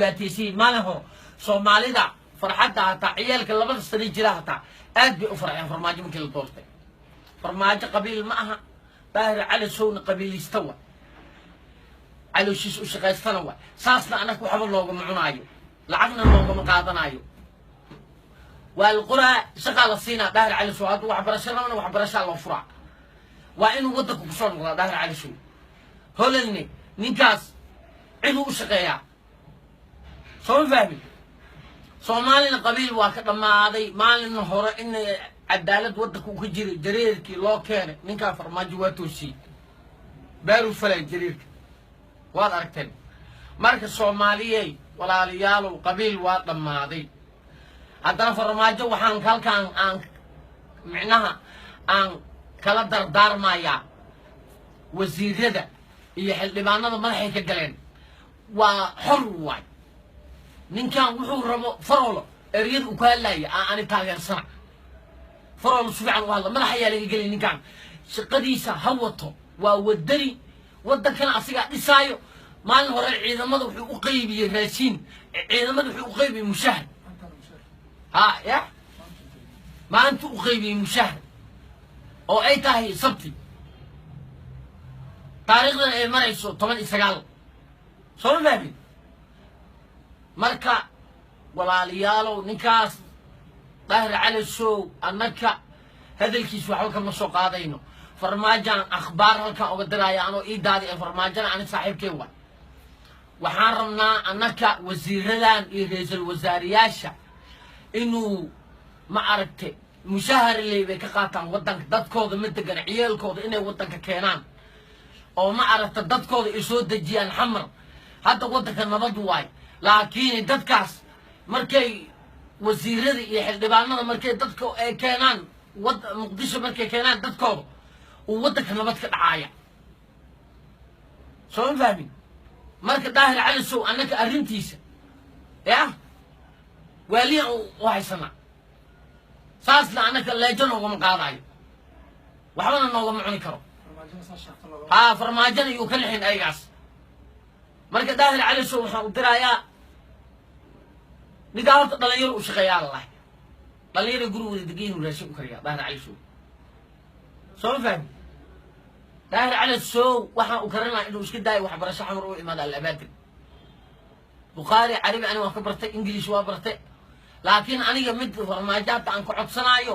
Dhibaataysiin maalin hore Soomaalida farxadda, hataa ciyaalka 2da sano jira hataa aad bay u farxeen Farmaajo markii la doortay. Farmaajo qabiil ma aha, Daahir Cali Sowna qabiilista wa, calooshiis u shaqaystana wa. Saasna annaga waxba noogama cunaayo, lacagna noogama qaadanaayo. Waa la qoraa, shaqaa la siinaa Daahir Cali Sow. Hadduu waxbarasho rabana, waxbarashaa loo furaa. Waa inuu waddanka kusoo noqdaa Daahir Cali Sow. Holandne ninkaas ciduu u shaqeeyaa, soo ma fahmin? Soomaalina qabiil waa ka dhammaaday. Maalina hore in cadaalad waddanka uu ka jiray, jareerkii loo keenay ninkaa Farmaajo waa toosiyey, baaruu falay jareerka, waad aragteen. Marka Soomaaliyey, walaalayaalow, qabiil waa dhammaaday. Haddana Farmaajo waxaan halkaan aan micnaha aan kala dardaarmayaa, wasiirada iyo xildhibaanada madaxay ka galeen, waa xor waay ninkan. Wuxuu rabo Farolo ereyada uu ka hadlaya aan ani taageersana. Farolo si fiican u hadla, madax ayaa laga gelay. Ninkan shaqadiisa ha wato, waa wadani, waddankana asigaa dhisaayo. Maalin hore ciidamada wuxuu u qaybiyey raashiin, ciidamada wuxuu u qaybiyey mushahar. Ha ya maalintu u qaybiyey mushahar oo ay tahay Sabti, taariikhdan ay marayso 19, soo ma fahmin? Marka walaalayaalow, ninkaas Daahir Cali Sow annaka hadalkiis waxba kama soo qaadayno. Farmaajaan akhbaar halkan oga diraya anoo ii daadi ee Farmaajana ani saaxiibkay waay. Waxaan rabnaa annaka wasiiradan iyo ra-iisul wasaarayaasha inuu, ma aragte, mushahar ley bay ka qaataan waddanka, dadkooda ma degan, ciyaalkooda inay waddanka keenaan oo, ma aragta, dadkooda ay soo dejiyaan Xamar. Hadda waddanka nabad waay, laakiin dadkaas markay wasiirada iyo xildhibaanada markay dadka ay keenaan wad Muqdisho, markay keenaan dadkooda, uu waddanka nabad ka dhacaaya, soo ma fahmin? Marka Daahir Cali Sow annaka arrintiisa ya waaliyan u haysanaa, saasna annaka leejo noogama qaadayo, waxbana noogama cuni karo. Haa, Farmaajona yuu ka lixin ayagaas. Marka Daahir Cali Sow waxaan u dirayaa, ninkaa horta dhalinyaro u shaqeeyaa lalahay, dhalinyaro guri wada degan inuu raashin u kariyaa Daahir Cali Sow, soo ma fahmi? Daahir Cali Sow waxaan u karin lahaa inuu iska daayo waxbarasho, Xamar u imaado Alabaadir. Bukhaari Carabi ani waan ka bartay, English waa bartay, laakiin aniga mid Farmaajo hadda aan ka codsanaayo,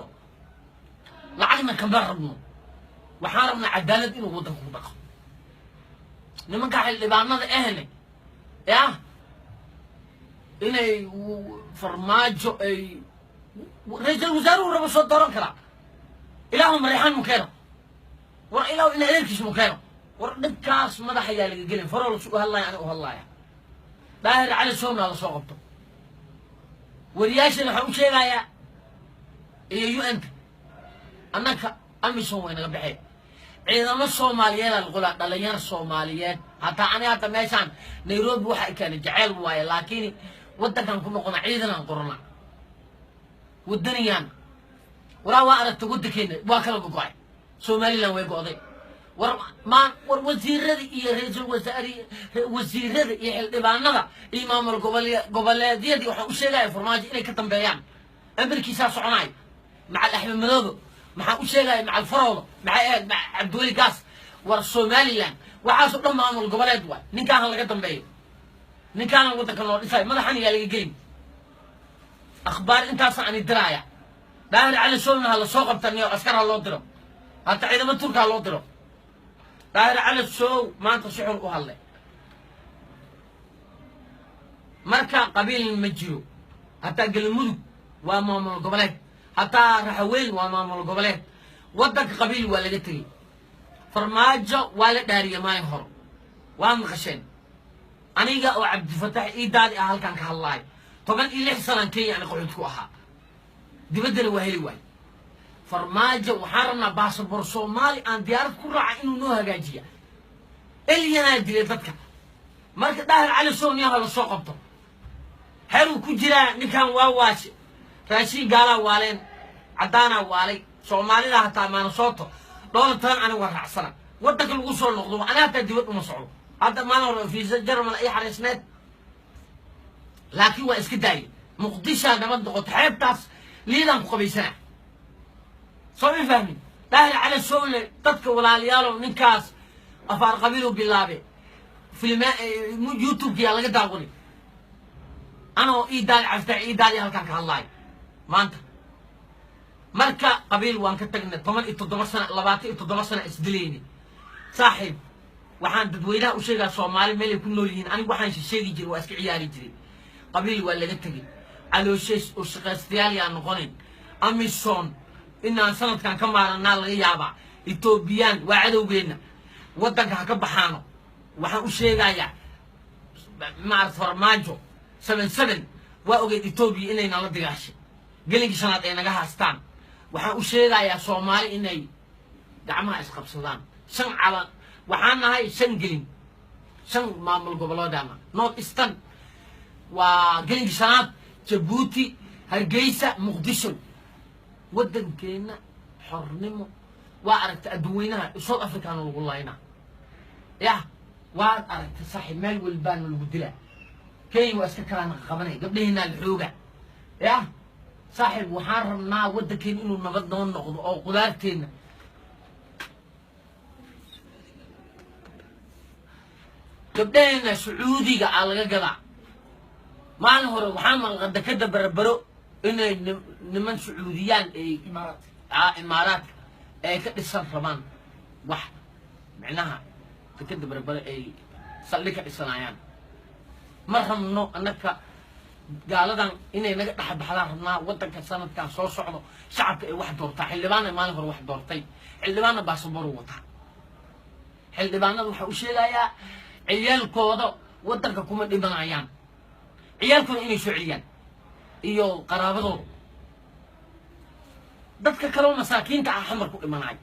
lacagna kama rabno, waxaan rabnaa cadaalad inuu waddanka ku dhaqo. Nimanka xildhibaanada ahne yah inay Farmaajo ay ra-iisul wasaaruhu rabo soo dooran karaa. Ilaahu Mareexaan mu keeno, war ilaahu in adeerkiis mu keeno. War dhibkaas madax ayaa laga gelin. Farol su u hadlaya ani u hadlaya. Daahir Cali Sowna la soo qabto. Wariyaashana waxaan u sheegayaa iyo UN-ta, annaka AMISOM way naga baxeen, ciidamo Soomaaliyeed aa laqolaa, dhalinyar Soomaaliyeed. Hataa ani hadda meeshaan Nairobi waxa i keenay jaceyl waaye, laakiin waddankan ku noqona, ciidanaan qorana, waddaniyaan. Waraa waa aragta, waddankeena waa kala gogo'ay, Somaliland way go'day. War maan war wasiirada iyo ra-iisul wasaare, wasiirada iyo xildhibaanada iyo maamul goboleedyadii waxaan u sheegaya Farmaajo inay ka dambeeyaan, amarkiisaa soconaayo. Macal Axmed Madoobo maxaan u sheegaya, macal Faroodo, maca Cabdiweli Gaas, war Somaliland waxaasoo dhan maamul goboleed waay. Ninkaana laga dambeeyo, ninkaana waddanka noo dhisayo, madaxan yaa laga gelin. Akhbaar intaasa ani diraaya. Daahir Cali Sowna ha la soo qabtaniyo, askar ha loo diro, hata ciidamo Turka ha loo diro. Daahir Cali Sow maanta si xun u hadlay. Marka qabiil ma jiro, hataa Galmudug waa maamul goboleed, hataa Raxaweyn waa maamul goboleed. Waddanka qabiil waa laga tegey. Farmaajo waa la dhaariyay maalin hore, waa maqasheen. Aniga oo Cabdifataax iidaadi ah halkaan ka hadlaayo, 16 sanaan Kenya ani qaxood ku ahaa, dibaddana waa heli waay. Farmaajo waxaan rabnaa baasabor Soomaali aan diyaarad ku raaca inuu noo hagaajiya. Elyanaa dilay dadka. Marka Daahir Cali Sow niyaha la soo qabto, xeruu ku jiraa ninkan, waa waashe, raashiin gaalaa waaleen, caddaanaa waalay Soomaalida hataa Maanasooto dhoola taban. Aniga waa raacsana waddanka lagu soo noqdo, ani hataa dibad uma socdo. Hadda maalin hore fiisa Jarmal ay xariisneed. Laakiin waa iska daayay. Muqdishaa nabad noqoto, xeebtaas liidaan ku qabaysanaa. Soo ma fahmin? Daahir Cali Sowle, dadka walaalayaalow, ninkaas afaar qabiilu bilaabe. Filma YouTube-kiyaa laga daawanay anoo ii daali cafta ii daali halkaan ka hadlaayo maanta. Marka qabiil waan ka tagnay. 17 sana, 27 sana isdilayni. Saaxiib, waxaan dadweynaha u sheegaa, Soomaali meelay ku nool yihiin, anigu waxaan sheegi jiray, waa iska ciyaari jiray. Qabiil waa laga tegey. Caloosheys oo shaqaystayaal yaa noqonin. AMISOM inaan sanadkan ka maaranaa laga yaabaa. Etoobiyaan waa cadowgeenna, waddanka ha ka baxaano. Waxaan u sheegayaa maarata Farmaajo 77 waa ogeyd Etoobiya inay nala digaashay, gelinkii shanaad ay naga haastaan. Waxaan u sheegayaa Soomaali inay gacmaha isqabsadaan. Shan calan waxaan nahay, shan gelin, shan maamul goboleedana. North Eastern waa gelinkii shanaad, Jabuuti, Hargeysa, Muqdisho. Waddankeenna xornimo waa aragtay. Adduweynaha South Africana lagu laynaa, ya waad aragtay saaxiib, meel walbaana lagu dilaa. Kenya waa iska kalaana qabanay, gabdhaheennaa la xooga. Ya saaxiib, waxaan rabnaa waddankeena inuu nabad noo noqdo oo qudaarteenna gabdhaheena Sacuudiga aa laga gadaa. Maalin hore waxaa maqla dekada Berbero inay niman Sacuudiyaan ay Imaaraadka ay ka dhisan rabaan wax, micnaha dekada Berbero ay saldhig ka dhisanayaan. Ma rabno annaka gaaladan inay naga dhex baxdaan rabnaa. Waddanka sanadkan soo socdo shacabka ay wax doortaa. Xildhibaana maalin hore wax doortay, xildhibaanna baasaboor wataa. Xildhibaanada waxaa u sheegayaa ciyaalkooda waddanka kuma dhimanayaan, ciyaalkooda inay soo celiyaan iyo qaraabadooda. Dadka kaleo masaakiinta ah xamar ku dhimanayo.